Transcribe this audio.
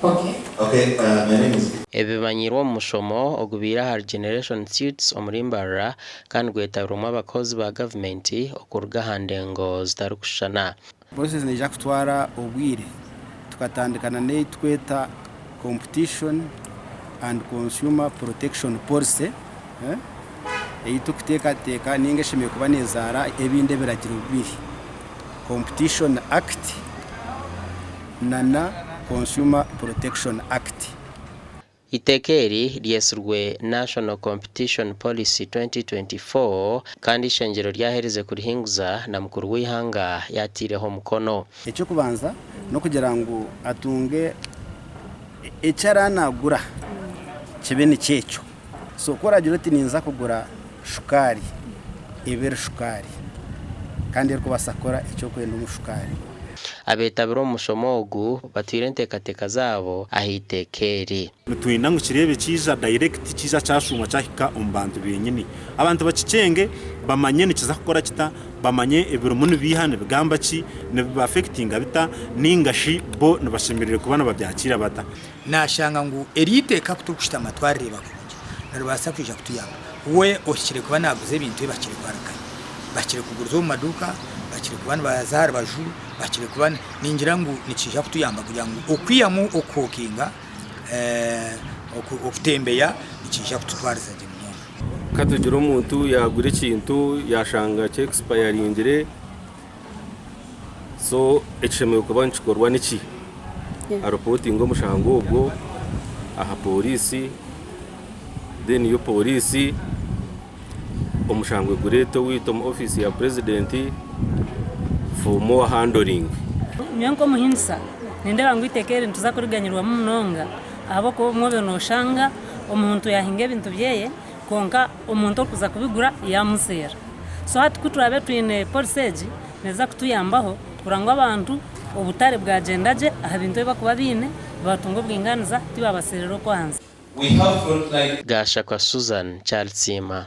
Okay. Okay, my name is. Ebi bimanyirwe omu mushomo ogubaire ahari Generation Suites omuri Mbarara kandi gwetabirwemu abakozi ba gavumenti okuruga aha ndengo zitarikushushana. Process neija kutwara obwire tukatandika na neyi tukweta competition and consumer protection policy eyi tukuteekateeka ninga eshemereire kuba nezaara ebindi ebiragiro bibiri competition act na na consumer protection act. Eiteeka eri ryetsirwe National Competition Policy 2024 kandi eishengyero ryaherize kurihinguza na mukuru w'eihanga yateireho omukono. Eky'okubanza n'okugira ngu atunge eki araanagura kibe nikyo ekyo. So ku oraagira oti ninza kugura shukaari, ebe eri shukaari kandi erikubaasa kukora eki orikwenda omu shukaari. Abeetabire omu mushomo ogu batwire enteekateeka zaabo aha iteeka eri. Nitwenda ngu kireebe kiija direct kiija kyashuuma kyahika omu bantu benyini. Abantu bakikyenge bamanye nikiza kukora kita, bamanye ebirimu nibiiha nibigamba ki, nibiba affectinga bita ninga shi bo nibashemereire kuba nibabyakiira bata. Naashanga ngu eri iteeka ku turikushutama twarireeba kurungi niribaasa kwija kutuyamba. We ohikire kuba naaguza ebintu ebi bahikire kuharikanya. Bahikire kuguriza omu maduuka, bahikire kuba nibaza aha rubaju, bahikire kuba ningira ngu nikiija kutuyamba kugira ngu okwihamu okuhookinga, okutembeya nikiija kututwariza gye munonga. Ka tugire omuntu yaagura ekintu yaashanga kyekisipayaringire, so ekishemereire kuba nikikorwa niki? Aripootinge omushango ogwo aha pooriisi, then yo pooriisi omushango egureete owaitu omu ofiisi ya purezidenti for more handling. Nyowe nk'omuhingisa nindeeba ngu eiteeka eri nituza kuriganyirwamu munonga ahabw'okuba obumwe obaire noshanga omuntu yaahinga ebintu byeye kwonka omuntu orikuza kubigura yaamuseera. So hati ku turaabe twine policy egi neeza kutuyambaho kurora ngu abantu obutare bwagyenda gye aha bintu ebi barikuba baine baatunga obwingaaniza tibaabaseerera okwo ahansi. Gashakwa Susan Kyarisiima.